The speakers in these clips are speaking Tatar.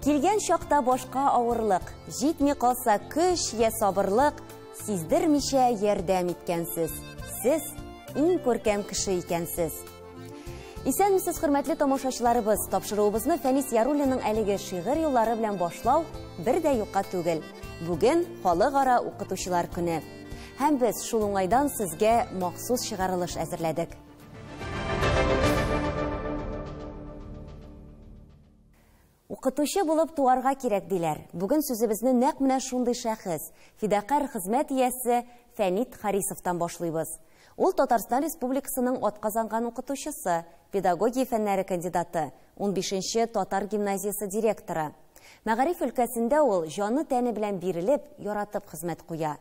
Килгән чакта башка авырлык, җитми калса көч я сабырлык, сиздермичә ярдәм иткәнсез. Сез иң күркәм кеше икәнсез. Исәнмесез, хөрмәтле тамашачыларыбыз. Тапшыруыбызны Фәнис Яруллинның әлеге шигырь юллары белән башлау бер дә юкка түгел. Бүген Халыкара укытучылар көне. Һәм без шул уңайдан сезгә махсус чыгарылыш әзерләдек. Укытучы булып туарга кирәк диләр. Бүген сүзебезне нәкъ менә шундый шәхес, фидакарь хезмәт иясе Фәнит Харисовтан башлыйбыз. Ул Татарстан Республикасының атказанган укытучысы, педагогия фәннәре кандидаты, 15-нче татар гимназиясе директоры. Мәгариф өлкәсендә ул җаны тәне белән бирелеп, яратып хезмәт куя.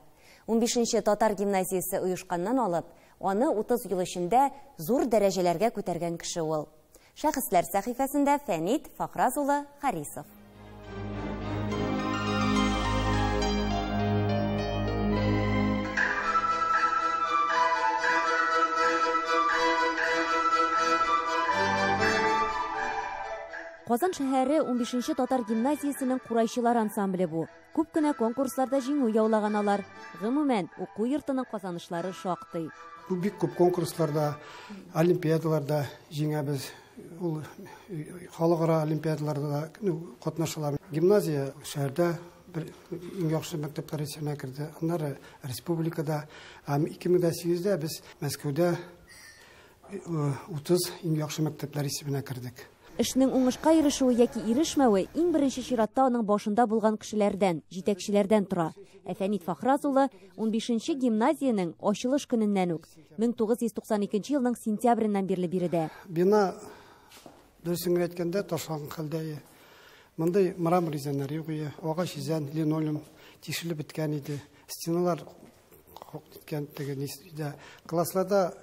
15-нче татар гимназиясе оешканнан алып, аны 30 ел эчендә зур дәрәҗәләргә күтәргән кеше ул. Шәхесләр сәхифәсендә Фәнит Фахраз улы Харисов. Казан шәһәре 15-нче татар гимназиясенең курайчылар ансамбле бу. Күп кенә конкурсларда җиңү яулаган алар. Гомумән, уку йортының казанышлары шактый. Бу бик күп конкурсларда, олимпиадаларда җиңәбез. Ул халыкара олимпиадаларда да катнашалар. Гимназия шәһәрдә бер иң яхшы мәктәпләр исеменә керде. Аннары республикада. Һәм 2008-дә без Мәскәүдә 30 иң яхшы мәктәпләр исеменә кердек. Эшнең уңышка ирешүе яки ирешмәве иң беренче чиратта аның башында булган кешеләрдән, җитәкчеләрдән тора. Ә Фәнит Фахраз улы 15-нче гимназиянең ачылыш көненнән үк, 1992 елның сентябреннән бирле биредә. Бина, дөресен генә әйткәндә, ташланган хәлдә иде. Мондый мрамор изәннәр юк иде, агач изән, линолеум тишелеп беткән иде. Стеналар киткән теге нидә. Классларда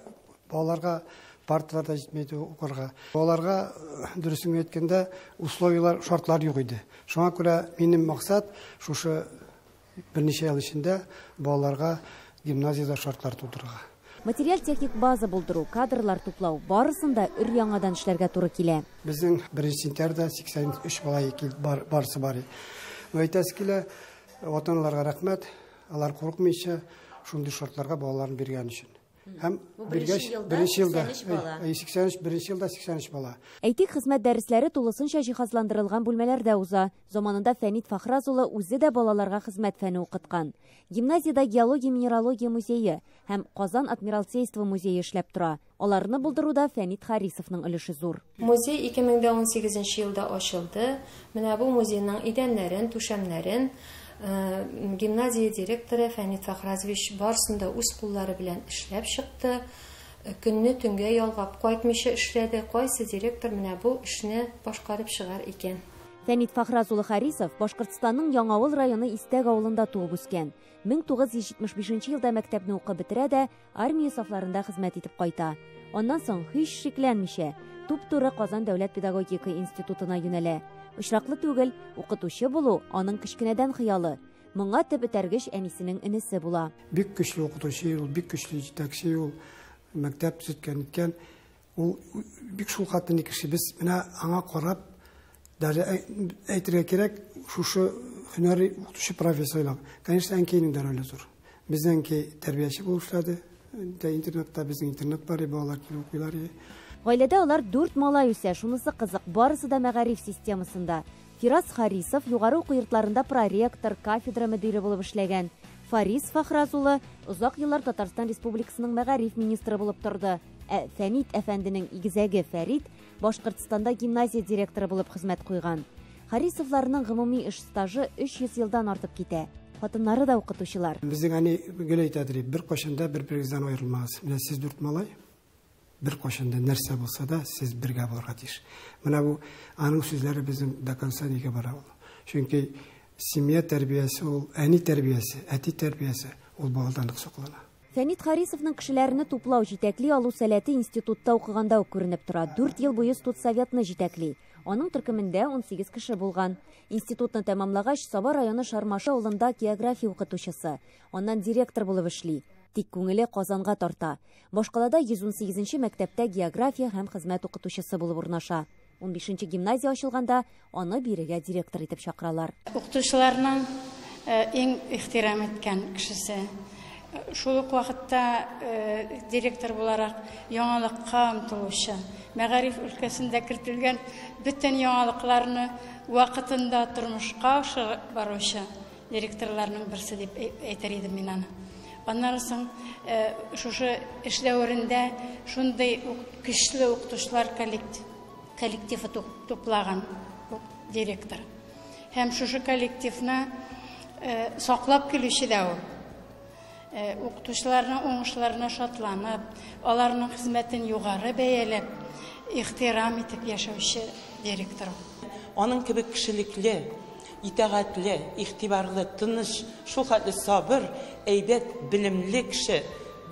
балаларга парталар да җитмәйде укырга. Балаларга, дөресен генә әйткәндә, условиялар, шартлар юк иде. Шуңа күрә минем максат шушы берничә ел эчендә балаларга гимназиядә шартлар тудырырга. Материаль-техник база булдыру, кадрлар туплау барысын да өр-яңадан эшләргә туры килә. Безнең беренче сентябрьдә 83 бала килде, барысы бар. Әйтәсе килә, ата-аналарга рәхмәт, алар курыкмыйча шундый шартларга балаларын биргән өчен. Һәм Бу биргәч, беренче елда беренче елда, 83 бала. әй, 83, беренче елда 83 бала. Әйтик, хезмәт дәресләре тулысынча җиһазландырылган бүлмәләрдә уза. Заманында Фәнит Фахраз улы үзе дә балаларга хезмәт фәне укыткан. Гимназиядә геология-минералогия музее һәм Казан Адмиралтейство музее эшләп тора. Аларны булдыруда Фәнит Харисовның өлеше зур. Музей 2018 елда ачылды. Менә бу музейның идәннәрен, түшәмнәрен гимназия директоры Фәнит Фахразович барысын да үз куллары белән эшләп чыкты. Көнне төнгә ялгап кайтмыйча эшләде. Кайсы директор менә бу эшне башкарып чыгар икән? Фәнит Фахраз улы Харисов Башкортстанның Яңавыл районы Истәк авылында туып үскән. 1975 елда мәктәпне укып бетерә дә армия сафларында хезмәт итеп кайта. Аннан соң һич шикләнмичә туп-туры Казан дәүләт педагогика институтына юнәлә. Очраклы түгел, укытучы булу аның кечкенәдән хыялы. Моңа төп этәргеч әнисенең энесе була. Бик көчле укытучы ул, бик көчле җитәкче ул, мәктәп төзеткән икән. Ул бик шул хатынлы кеше. Без менә аңа карап, даже әйтергә кирәк, шушы һөнәри укытучы профессия сайлап. Конечно, әнкәйнең дә роле зур. Безнең әнкәй тәрбияче булып эшләде. Дә интернатта безнең интернат бар, балалар килеп укыйлар иде. Гаиләдә алар 4 малай үсә, шунысы кызык, барысы да мәгариф системасында. Фираз Харисов югары уку йортларында проректор, кафедра мөдире булып эшләгән. Фарис Фахраз улы озак еллар Татарстан Республикасының мәгариф министры булып торды. Ә Фәнит әфәнденең игезәге Фәрит Башкортстанда гимназия директоры булып хезмәт куйган. Харисовларның гомуми эш стажы 300 елдан артып китә. Хатыннары да укытучылар. Безнең әни гел әйтә иде, бер кайчан да бер-берегездән аерылмагыз. Менә сез 4 малай, бер кайчан да нәрсә булса да сез бергә булырга тиеш. Менә бу аның сүзләре безнең до конца нигә бара ул. Чөнки семья тәрбиясе ул, әни тәрбиясе, әти тәрбиясе ул баладан нык саклана. Фәнит Харисовның кешеләрне туплау, җитәкли алу сәләте институтта укыганда ук күренеп тора. 4 ел буе студсоветны җитәкли. Аның төркемендә 18 кеше булган. Институтны тәмамлагач, Саба районы Шармашы авылында география укытучысы, аннан директор булып эшли. Тик күңеле Казанга тарта. Башкалада 118 мәктәптә география һәм хезмәт укытучысы булып урнаша. 15 гимназия ачылганда аны бирегә директор итеп чакыралар. Укытучыларның иң ихтирам иткән кешесе. Шул ук вакытта директор буларак яңалыкка омтылучы, мәгариф өлкәсендә кертелгән бөтен яңалыкларны вакытында тормышка ашырып баручы директорларның берсе дип әйтер идем мин аны. Аннан соң шушы эш дәверендә шундый көчле укытучылар коллективы туплаган директор. Һәм шушы коллективны саклап килүче дә ул. Укытучыларның уңышларына шатланып, аларның хезмәтен югары бәяләп, ихтирам итеп яшәүче директор. Аның кебек кешелекле, итагатьле, игътибарлы, тыныч, шул хәтле сабыр, әйбәт, белемле кеше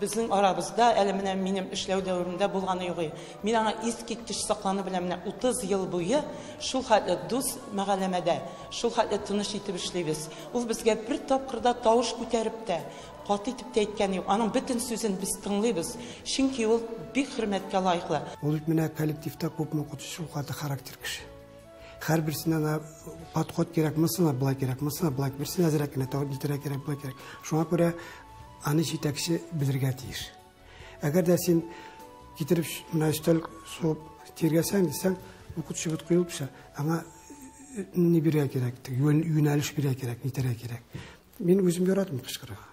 безнең арабызда әле менә минем эшләү дәверендә булганы юк. Мин аңа искиткеч саклану белән менә 30 ел буе шул хәтле дус мәгаләмәдә, шул хәтле тыныч итеп эшлибез. Ул безгә бер тапкыр да тавыш күтәреп тә, каты итеп тә әйткәне юк. Аның бөтен сүзен без тыңлыйбыз, чөнки ул бик хөрмәткә лаеклы. Ул бит менә коллективта күпме укытучы, шул хәтле характер кеше. Һәрберсенә подход кирәк, монысына былай кирәк, монысына былай, берсенә әзрәк кенә нитәргә кирәк, былай кирәк. Шуңа күрә аны җитәкче белергә тиеш. Әгәр дә син китереп менә өстәл сугып тиргәсәң дисәң, укытучы бит коелып төшә. Аңа ни бирергә кирәк, юнәлеш бирергә кирәк, нитәргә кирәк. Мин үзем яратмыйм кычкырырга.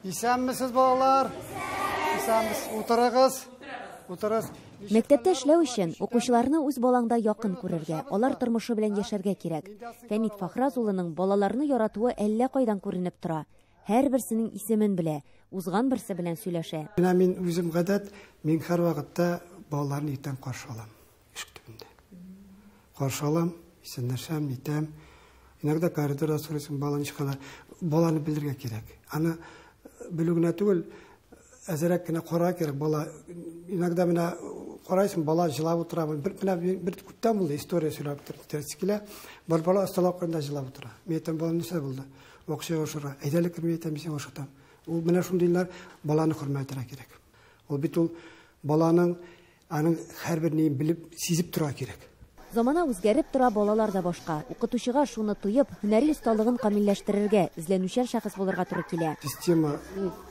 Исәнмесез, балалар? Исәнмесез. Утырыгыз. Утырыгыз. Мәктәптә эшләү өчен укучыларны үз балаңда якын күрергә, алар тормышы белән яшәргә кирәк. Фәнит Фахраз улының балаларны яратуы әллә кайдан күренеп тора. Һәрберсенең исемен белә, узган берсе белән сөйләшә. Менә мин үзем гадәт, мин һәр вакытта балаларны иртән каршы алам, ишек төбендә. Каршы алам, исәнләшәм, нитәм. Иногда коридорда сорыйсың, бала ничек кадәр. Баланы белергә кирәк. Аны белү генә түгел, әзерәк кенә карарга кирәк. Бала иногда менә карайсың, бала җылап утыра. Бер менә бер күптән булды, история сөйләп торасы килә. Бер бала өстәл аркасында җылап утыра. Мин әйтәм, бала нәрсә булды? Акча ашырга. Әйдә әле керми әйтәм, мин сиңа ашатам. Ул менә шундыйлар баланы хөрмәт итәргә кирәк. Ул бит ул баланың аның һәрбер нин белеп, сизеп торырга кирәк. Замана үзгәреп тора, балалар да башка. Укытучыга шуны тоеп, һөнәри осталыгын камилләштерергә, эзләнүчән шәхес булырга туры килә. Система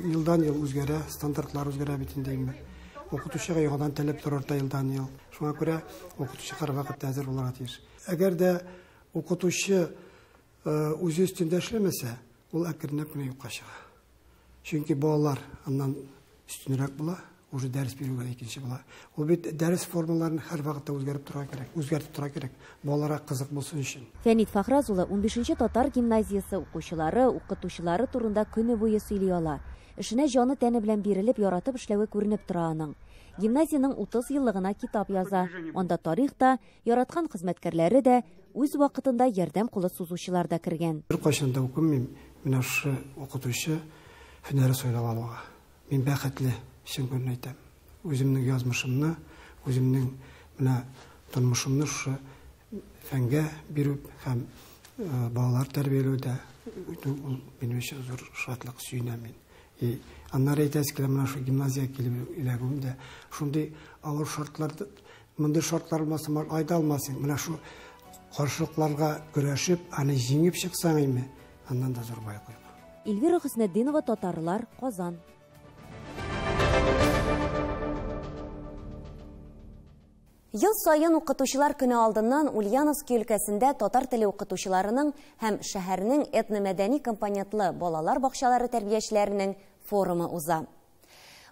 елдан-ел үзгәрә, стандартлар үзгәрә бит инде. Укытучыга яңадан таләпләр арта елдан-ел. Шуңа күрә укытучы һәрвакыт әзер булырга тиеш. Әгәр дә укытучы үзе өстендә эшләмәсә, ул әкренләп кенә юкка чыга. Чөнки балалар аннан өстенрәк була, уже дәрес бирүгә икенче була. Ул бит дәрес формаларын һәрвакытта үзгәреп торырга кирәк, үзгәртеп торырга кирәк, балаларга кызык булсын өчен. Фәнит Фахраз улы 15 татар гимназиясе укучылары, укытучылары турында көне буе сөйли ала. Эшенә җаны тәне белән бирелеп, яратып эшләве күренеп тора аның. Гимназиянең 30 еллыгына китап яза. Анда тарих та, яраткан хезмәткәрләре дә, үз вакытында ярдәм кулы сузучылар да кергән. Бер кайчан да үкенмим, менә шушы укытучы һөнәре сайлап алуга. Мин бәхетле, чын күңелдән әйтәм. Үземнең язмышымны, үземнең менә тормышымны шушы фәнгә бирү һәм балалар тәрбияләүдә ул минем өчен зур шатлык, сөенәм мин. И аннары әйтәсе килә, менә шул гимназиягә килеп эләгүем дә шундый авыр шартлар, мондый шартлар булмаса, айда алмассың. Менә шул каршылыкларга көрәшеп, аны җиңеп чыксаң инде, аннан да зур байлык юк. Эльвира Хөснетдинова, Татарлар, Казан. Ел саен укытучылар көне алдыннан Ульяновский өлкәсендә татар теле укытучыларының һәм шәһәрнең этномәдәни компонентлы балалар бакчалары тәрбиячеләренең форумы уза.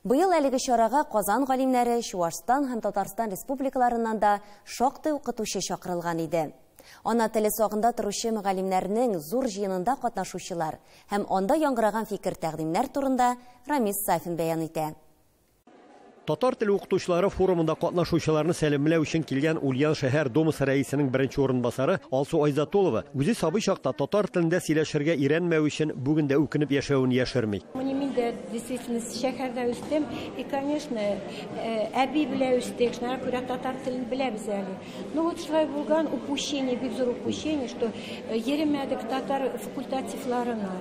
Быел әлеге чарага Казан галимнәре, Чуашстан һәм Татарстан республикаларыннан да шактый укытучы чакырылган иде. Ана теле сагында торучы мөгаллимнәрнең зур җыенында катнашучылар һәм анда яңгыраган фикер-тәкъдимнәр турында Рамис Сафин бәян итә. Татар теле укытучылары форумында катнашучыларны сәламләү өчен килгән Ульян шәһәр Думасы рәисенең беренче урынбасары Алсу Айзатулова үзе сабый чакта татар телендә сөйләшергә өйрәнмәү өчен бүген дә үкенеп яшәвен яшерми. Мин дә действительно шәһәрдә үстем и, конечно, әби белән үстек, шуңа күрә татар телен беләбез әле. Ну вот шулай булган упущение, бик зур упущение, что йөрмәдек татар факультативларына.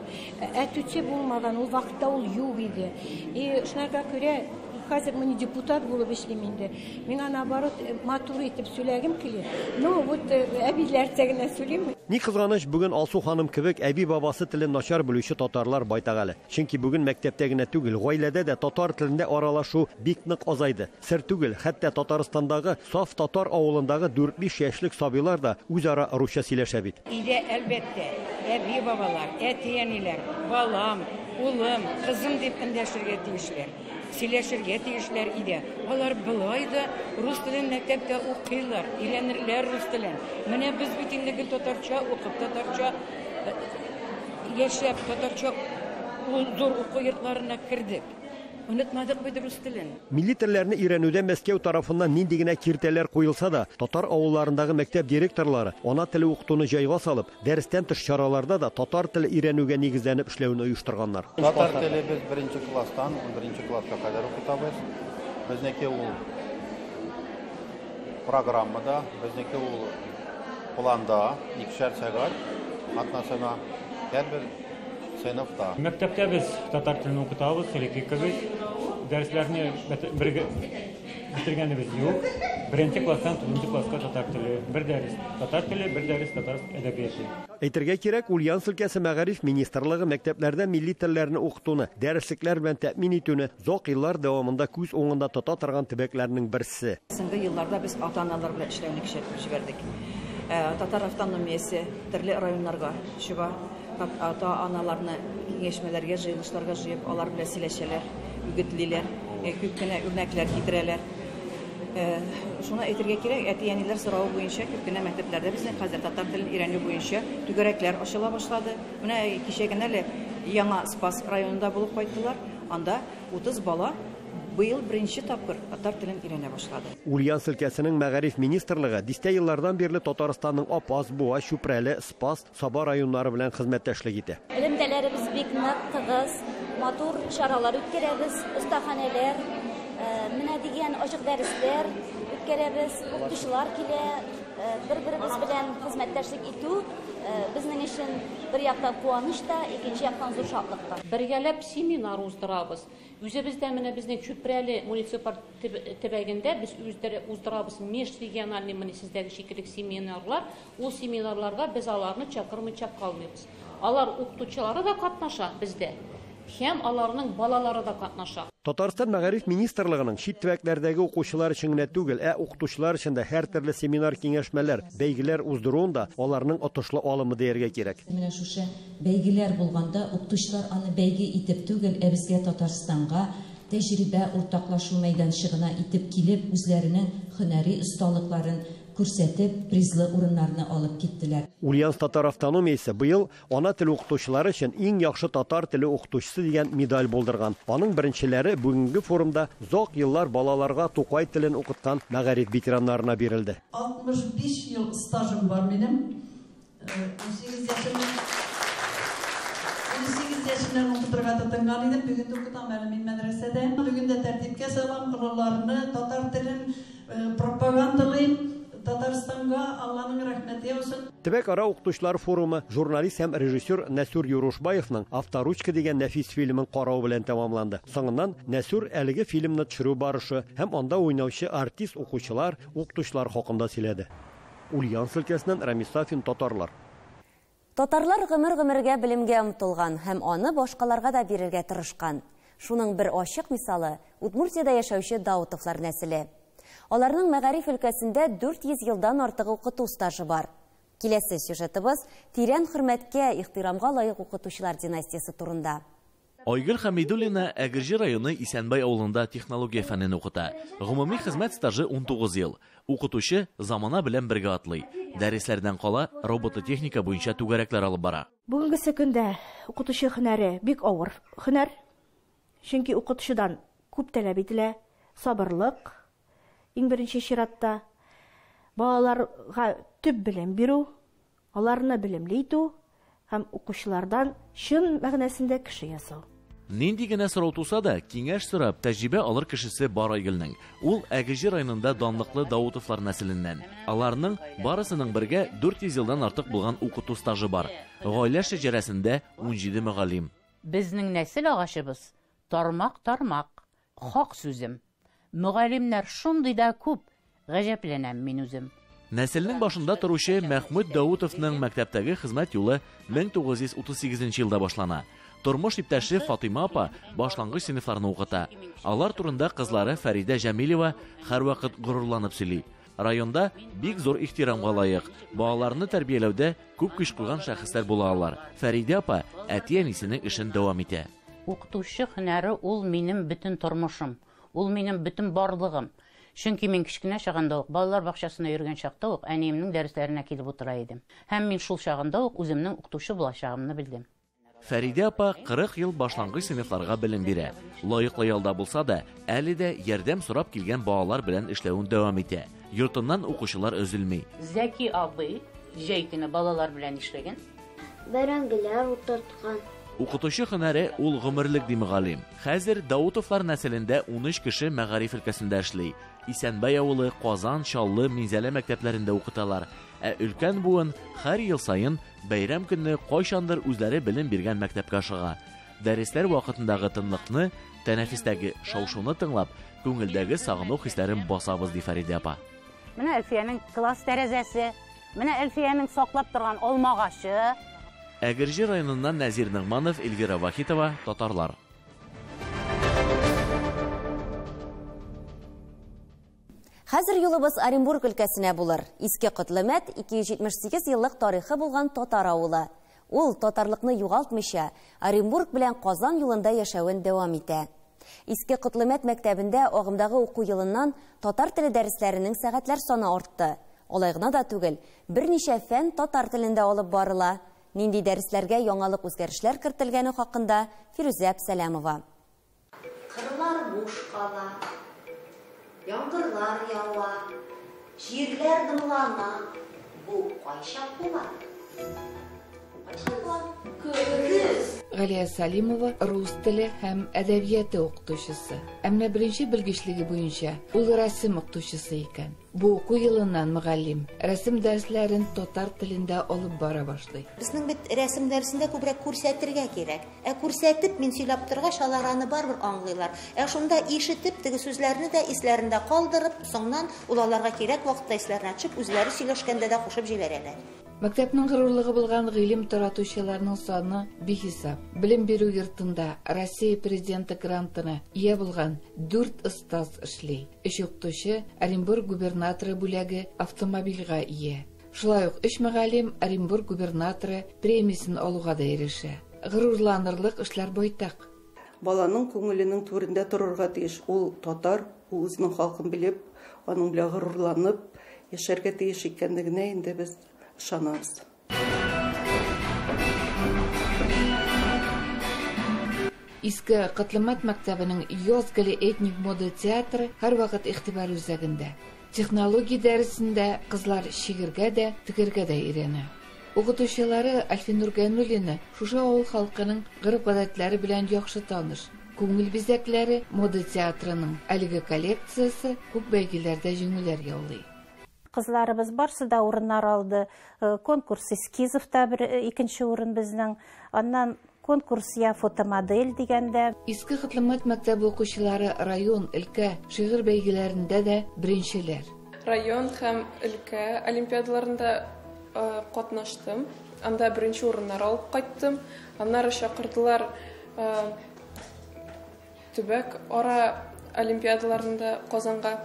Әтүче булмаган, ул вакытта ул юк иде. И шуңа күрә Хәзер менә депутат булып эшлим инде. Миңа наоборот матур итеп сөйләгем килә. Ну вот әбиләрчә генә сөйлим. Ни кызганыч, бүген Алсу ханым кебек әби-бабасы телен начар белүче татарлар байтак әле. Чөнки бүген мәктәптә генә түгел, гаиләдә дә татар телендә аралашу бик нык азайды. Сер түгел, хәтта Татарстандагы саф татар авылындагы 4-5 яшьлек сабыйлар да үзара русча сөйләшә бит. Өйдә, әлбәттә, әби-бабалар, әти-әниләр, балам, улым, кызым дип эндәшергә тиешләр, сөйләшергә тиешләр өйдә. Алар болай да рус телен мәктәптә укыйлар, өйрәнерләр рус телен. Менә без бит инде гел татарча укып, татарча яшәп, татарча зур уку йортларына кердек. Онытмадык бит рус телен. Милли телләрне өйрәнүдә Мәскәү тарафыннан нинди генә киртәләр куелса да, татар авылларындагы мәктәп директорлары ана теле укытуны җайга салып, дәрестән тыш чараларда да татар теле өйрәнүгә нигезләнеп эшләүне оештырганнар. Татар теле без 1 класстан 11 класска кадәр укытабыз. Безнеке ул программада, безнеке ул планда 2 сәгать атнасына һәрбер сыйныфта. Мәктәптә без татар телен укытабыз, элекке кебек. Дәресләрне бергә бетергәнебез юк. 1 класстан 9 класска татар теле, бер дәрес татар теле, бер дәрес татар әдәбияты. Әйтергә кирәк, Ульяновск өлкәсе мәгариф министрлыгы мәктәпләрдә милли телләрне укытуны, дәреслекләр белән тәэмин итүне озак еллар дәвамында күз уңында тота торган төбәкләрнең берсе. Соңгы елларда без ата-аналар белән эшләүне көчәйтеп җибәрдек. Татар автономиясе төрле районнарга чыга. Ата-аналарны киңәшмәләргә, җыелышларга җыеп, алар белән сөйләшәләр, үгетлиләр, күп кенә үрнәкләр китерәләр. Шуны әйтергә кирәк, әти-әниләр соравы буенча күп кенә мәктәпләрдә безнең хәзер татар телен өйрәнү буенча түгәрәкләр ачыла башлады. Менә кичә генә әле Яңа Спас районында булып кайттылар. Анда 30 бала быел беренче тапкыр татар телен өйрәнә башлады. Ульяновск өлкәсенең мәгариф министрлыгы дистә еллардан бирле Татарстанның Апас, Буа, Чүпрәле, Спас, Саба районнары белән хезмәттәшлек итә. Элемтәләребез бик нык, тыгыз, матур чаралар үткәрәбез, остаханәләр, менә дигән ачык дәресләр үткәрәбез, укытучылар килә, бер-беребез белән хезмәттәшлек итү безнең өчен бер яктан куаныч та, икенче яктан зур шатлык та. Бергәләп семинар уздырабыз. Үзебездә менә безнең Чүпрәле муниципаль төбәгендә без уздырабыз межрегиональный менә сездәге шикелле семинарлар. Ул семинарларга без аларны чакырмыйча калмыйбыз. Алар укытучылары да катнаша бездә, һәм аларның балалары да катнаша. Татарстан мәгариф министрлыгының чит төбәкләрдәге укучылар өчен генә түгел, ә укытучылар өчен дә һәртөрле семинар киңәшмәләр, бәйгеләр уздыруын да аларның отышлы алымы дияргә кирәк. Менә шушы бәйгеләр булганда укытучылар аны бәйге итеп түгел, ә безгә Татарстанга тәҗрибә уртаклашу мәйданчыгына итеп килеп, үзләренең һөнәри осталыкларын күрсәтеп, призлы урыннарны алып киттеләр. Ульяновск татар автономиясе быел ана теле укытучылары өчен иң яхшы татар теле укытучысы дигән медаль булдырган. Аның беренчеләре бүгенге форумда озак еллар балаларга Тукай телен укыткан мәгариф ветераннарына бирелде. 65 ел стажым бар минем. 18 яшемнән укытырга тотынган идем. Бүген дә укытам әле мин мәдрәсәдә. Бүген дә тәртипкә салам, олыларны, татар телен пропагандалыйм. Татарстанга Алланың рәхмәте яусын. Төбәкара укытучылар форумы журналист һәм режиссер Нәсүр Юрушбаевның Авторучка дигән нәфис фильмын карау белән тәмамланды. Соңыннан Нәсүр әлеге фильмны төшерү барышы һәм анда уйнаучы артист укучылар, укытучылар хакында сөйләде. Ульяновск өлкәсеннән Рамис Сафин, Татарлар. Татарлар гомер-гомергә белемгә омтылган һәм аны башкаларга да бирергә тырышкан. Шуның бер ачык мисалы Удмуртиядә яшәүче Даутовлар нәселе. Аларның мәгариф өлкәсендә 400 елдан артык укыту стажы бар. Киләсе сюжетыбыз тирән хөрмәткә, ихтирамга лаек укытучылар династиясе турында. Айгөл Хәмидуллина Әгерҗе районы Исәнбай авылында технология фәнен укыта. Гомуми хезмәт стажы 19 ел. Укытучы замана белән бергә атлый. Дәресләрдән кала робототехника буенча түгәрәкләр алып бара. Бүгенге көндә укытучы һөнәре бик авыр һөнәр. Чөнки укытучыдан күп таләп ителә, сабырлык, иң беренче чиратта балаларга төп белем бирү, аларны белемле итү һәм укучылардан чын мәгънәсендә кеше ясау. Нинди генә сорау туса да, киңәш сорап, тәҗрибә алыр кешесе бар Айгөлнең. Ул Әгерҗе районында данлыклы Даутовлар нәселеннән. Аларның барысының бергә 400 елдан артык булган укыту стажы бар. Гаилә шәҗәрәсендә 17 мөгаллим. Безнең нәсел агачыбыз тармак-тармак. Хак сүзем. Мөгаллимнәр шундый да күп, гаҗәпләнәм мин үзем. Нәселнең башында торучы Мәхмүт Даутовның мәктәптәге хезмәт юлы 1938 елда башлана. Тормыш иптәше Фатыйма апа башлангыч сыйныфларны укыта. Алар турында кызлары Фәридә Җәмилева һәрвакыт горурланып сөйли. Районда бик зур ихтирамга лаек, балаларны тәрбияләүдә күп көч куйган шәхесләр була алар. Фәридә апа әти-әнисенең эшен дәвам итә. Укытучы һөнәре ул минем бөтен тормышым, ул минем бөтен барлыгым. Чөнки мин кечкенә чагында ук, балалар бакчасына йөргән чакта ук әниемнең дәресләренә килеп утыра идем. Һәм мин шул чагында ук үземнең укытучы булачагымны белдем. Фәридә апа 40 ел башлангыч сыйныфларга белем бирә. Лаеклы ялда булса да, әле дә ярдәм сорап килгән балалар белән эшләвен дәвам итә. Йортыннан укучылар өзелми. Зәки абый җәй көне балалар белән эшләгән. Бәрәңгеләр утырткан. Укытучы һөнәре ул гомерлек, ди мөгаллим. Хәзер Даутовлар нәселендә 13 кеше мәгариф өлкәсендә эшли. Исәнбай авылы, Казан, Чаллы, Минзәлә мәктәпләрендә укыталар. Ә өлкән буын һәр ел саен бәйрәм көнне кайчандыр үзләре белем биргән мәктәпкә ашыга. Дәресләр вакытындагы тынлыкны, тәнәфестәге шау-шуны тыңлап, күңелдәге сагыну хисләрен басабыз, ди Фәридә апа. Менә Әлфиянең класс тәрәзәсе, менә Әлфиянең саклап торган алмагачы. Әгерҗе районыннан Нәзир Ногманов, Эльвира Вахитова, Татарлар. Хәзер юлыбыз Оренбург өлкәсенә булыр. Иске Котлымәт 278 еллык тарихы булган татар авылы. Ул татарлыкны югалтмыйча Оренбург белән Казан юлында яшәвен дәвам итә. Иске Котлымәт мәктәбендә агымдагы уку елыннан татар теле дәресләренең сәгатьләр саны артты. Алай гына да түгел, берничә фән татар телендә алып барыла. Нинди дәресләргә яңалык үзгәрешләр кертелгәне хакында Фирүзә Әпсәләмова. Кырлар буш кала, яңгырлар ява, җирләр дымлана. Бу кайчан була? Кайчан була? Көз. Галия Салимова рус теле һәм әдәбияты укытучысы. Ә менә беренче белгечлеге буенча ул рәсем укытучысы икән. Бу уку елыннан мөгаллим рәсем дәресләрен татар телендә алып бара башлый. Безнең бит рәсем дәресендә күбрәк күрсәтергә кирәк. Ә күрсәтеп мин сөйләп торгач, алар аны барыбер аңлыйлар. Ә шунда ишетеп, теге сүзләрне дә исләрендә калдырып, соңнан ул аларга кирәк вакытта исләренә төшеп, үзләре сөйләшкәндә дә кушып җибәрәләр. Мәктәпнең горурлыгы булган гыйлем таратучыларның саны бихисап. Белем бирү йортында Россия президенты грантына ия булган 4 остаз эшли. 3 укытучы Оренбург губернаторы бүләге автомобильгә ия. Шулай ук 3 мөгаллим Оренбург губернаторы премиясен алуга да ирешә. Горурланырлык эшләр байтак. Баланың күңеленең түрендә торырга тиеш. Ул татар, ул үзенең халкын белеп, аның белән горурланып яшәргә тиеш икәнлегенә инде без ышанабыз. Иске Котлымәт мәктәбенең Яз гөле этник мода театры һәрвакыт игътибар үзәгендә. Технология дәресендә кызлар чигергә дә, тегергә дә өйрәнә. Укытучылары Альфинур Гайнуллина шушы авыл халкының гореф-гадәтләре белән яхшы таныш. Күңел бизәкләре мода театрының әлеге коллекциясе күп бәйгеләрдә җиңүләр яулый. Кызларыбыз барсы да урыннар алды. Конкурс эскизов та бер икенче урын безнең. Аннан конкурс я фотомодель дигәндә. Иске Котлымәт мәктәбе укучылары район, өлкә, шигырь бәйгеләрендә дә беренчеләр. Район һәм өлкә олимпиадаларында катнаштым. Анда беренче урыннар алып кайттым. Аннары чакырдылар төбәк ара олимпиадаларында Казанга.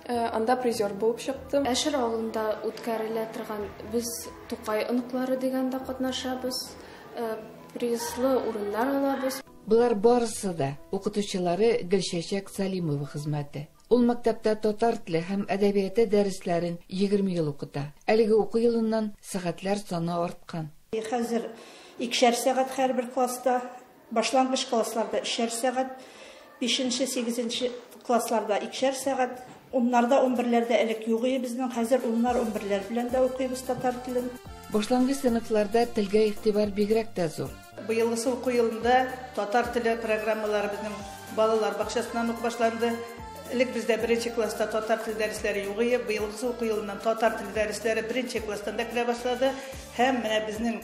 Анда призер булып чыктым. Әшер авылында үткәрелә торган без Тукай оныклары дигәндә катнашабыз. Призлы урыннар алабыз. Болар барысы да укытучылары Гөлчәчәк Салимова хезмәте. Ул мәктәптә татар теле һәм әдәбияты дәресләрен 20 ел укыта. Әлеге уку елыннан сәгатьләр саны арткан. Хәзер 2 сәгать һәрбер класста, башлангыч классларда 3 сәгать, 5-нче, 8-нче классларда 2 сәгать, 10-ларда, 11-ләрдә элек юк иде безнең, хәзер 10-лар, 11-ләр белән дә укыйбыз татар телен. Башлангыч сыйныфларда телгә игътибар бигрәк тә зур. Быелгысы уку елында татар теле программалары безнең балалар бакчасыннан ук башланды. Элек бездә беренче класста татар теле дәресләре юк иде. Быелгысы уку елыннан татар теле дәресләре беренче класстан да керә башлады. Һәм менә безнең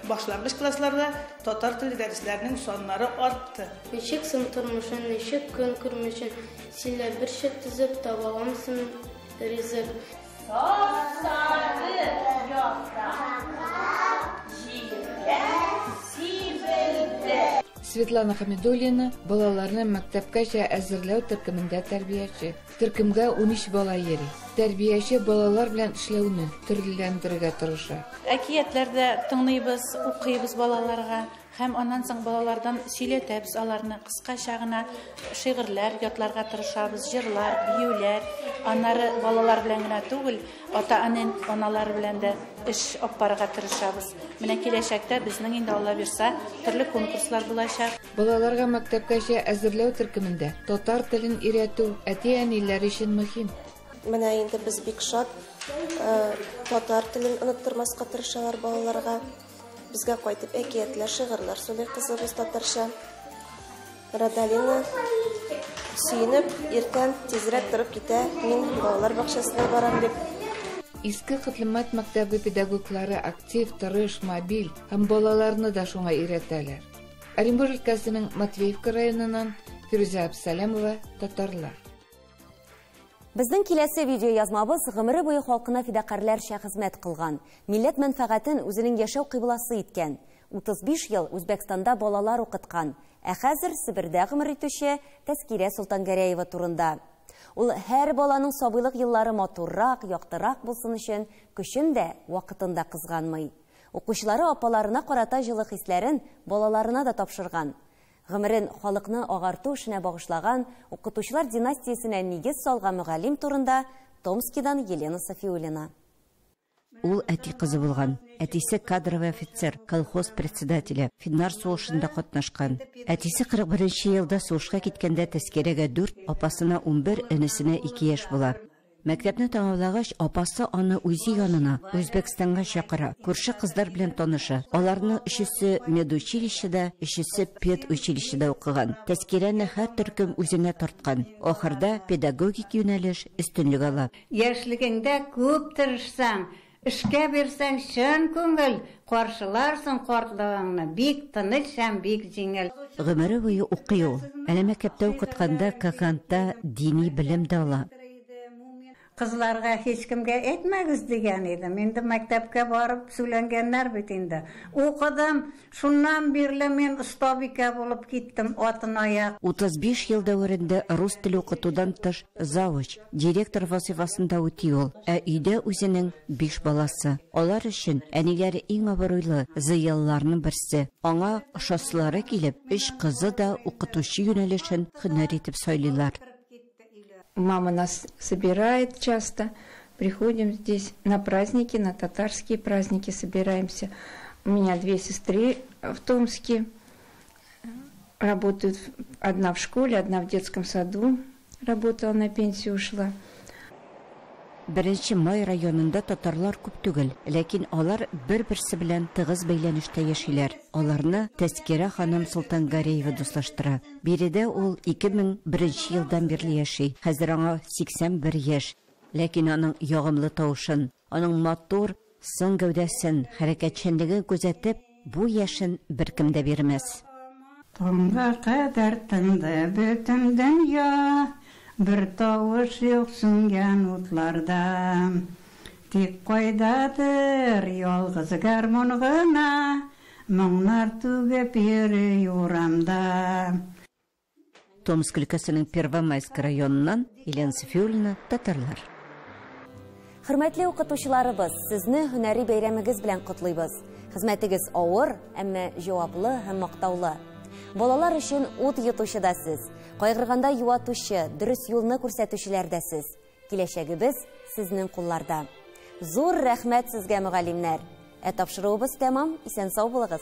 башлангыч классларда татар теле дәресләренең саннары артты. Ничек соң тормышын, ничек көн күрмешен, сөйлә берчә төзеп таба аламсың ризык. Сап-сары яфраклар җиргә сибелде. Светлана Хамидуллина балаларны мәктәпкәчә әзерләү төркемендә тәрбияче. Төркемгә 13 бала йөри. Тәрбияче балалар белән эшләүне төрлеләндерергә тырыша. Әкиятләр дә тыңлыйбыз, укыйбыз балаларга һәм аннан соң балалардан сөйләтәбез аларны. Кыскача гына шигырьләр ятларга тырышабыз, җырлар, биюләр. Аннары балалар белән генә түгел, ата-аналар белән дә эш алып барырга тырышабыз. Менә киләчәктә безнең инде Алла бирса төрле конкурслар булачак. Балаларга мәктәпкәчә әзерләү төркемендә татар телен өйрәтү әти-әниләр өчен мөһим. Менә инде без бик шат, татар телен оныттырмаска тырышалар балаларга. Безгә кайтып әкиятләр, шигырьләр сөйли кызыбыз татарча. Радалина сөенеп, иртән тизрәк торып китә, мин балалар бакчасына барам дип. Иске Котлымат мәктәбе педагоглары актив, тырыш, мобиль һәм балаларны да шуңа өйрәтәләр. Оренбург өлкәсенең Матвеевка районыннан Фирүзә Абсалямова, Татарлар. Безнең киләсе видео язмабыз гомере буе халкына фидакарьләрчә хезмәт кылган, милләт мәнфәгатен үзенең яшәү кыйбласы иткән, 35 ел Үзбәкстанда балалар укыткан, ә хәзер Себердә гомер итүче Тәскирә Солтангәрәева турында. Ул һәр баланың сабыйлык еллары матуррак, яктырак булсын өчен көчен дә, вакытын да кызганмый. Укучылары апаларына карата җылы хисләрен балаларына да тапшырган. Гомерен халыкны агарту эшенә багышлаган укытучылар династиясенә нигез салган мөгаллим турында Томскидан Елена Софиуллина. Ул әти кызы булган. Әтисе кадровый офицер, колхоз председателе, Финнар сугышында катнашкан. Әтисе 41 елда сугышка киткәндә Тәскирәгә 4, апасына 11, энесенә 2 яшь була. Мәктәпне тәмамлагач, апасы аны үзе янына Үзбәкстанга чакыра. Күрше кызлар белән таныша. Аларның өчесе медучилищеда, өчесе педучилищеда укыган. Тәскирәне һәр төркем үзенә тарткан. Ахырда педагогик юнәлеш өстенлек ала. Яшьлегеңдә күп тырышсаң, эшкә бирсәң чын күңел, каршыларсың картлыгыңны бик тыныч һәм бик җиңел. Гомере буе укый ул. Әле мәктәптә укытканда Каганда дини белем дә ала. Кызларга һич кемгә әйтмәгез дигән идем. Инде мәктәпкә барып сөйләнгәннәр бит инде. Укыдым, шуннан бирле мин остабикә булып киттем, атын аяк. 35 ел дәверендә рус теле укытудан тыш завуч, директор вазифасында үти ул. Ә өйдә үзенең 5 баласы. Алар өчен әниләре иң абруйлы зыялыларның берсе. Аңа ошаслары килеп, 3 кызы да укытучы юнәлешен һөнәр итеп сайлыйлар. Мама нас собирает часто, приходим здесь на праздники, на татарские праздники собираемся. У меня 2 сестры в Томске работают, одна в школе, одна в детском саду работала, на пенсию ушла. Беренче Май районында татарлар күп түгел, ләкин алар бер-берсе белән тыгыз бәйләнештә яшиләр. Аларны Тәскирә ханым Солтангареева дуслаштыра. Биредә ул 2001 елдан бирле яши. Хәзер аңа 81 яшь. Ләкин аның ягымлы тавышын, аның матур сын гәүдәсен, хәрәкәтчәнлеген күзәтеп, бу яшен беркем дә бирмәс. Таңга кадәр тынды бөтен дөнья. Бер тавыш юк сүнгән утларда. Тик кайдадыр ялгыз гармун гына, моңнар түгеп йөри урамда. Томск өлкәсенең Первомайск районыннан Елена Софиуллина, Татарлар. Хөрмәтле укытучыларыбыз, сезне һөнәри бәйрәмегез белән котлыйбыз. Хезмәтегез авыр, әмма җаваплы һәм мактаулы. Балалар өчен ут йотучы да сез, кайгырганда юатучы, дөрес юлны күрсәтүчеләр дә сез. Киләчәгебез сезнең кулларда. Зур рәхмәт сезгә, мөгаллимнәр. Ә тапшыруыбыз тәмам, исән сау булыгыз.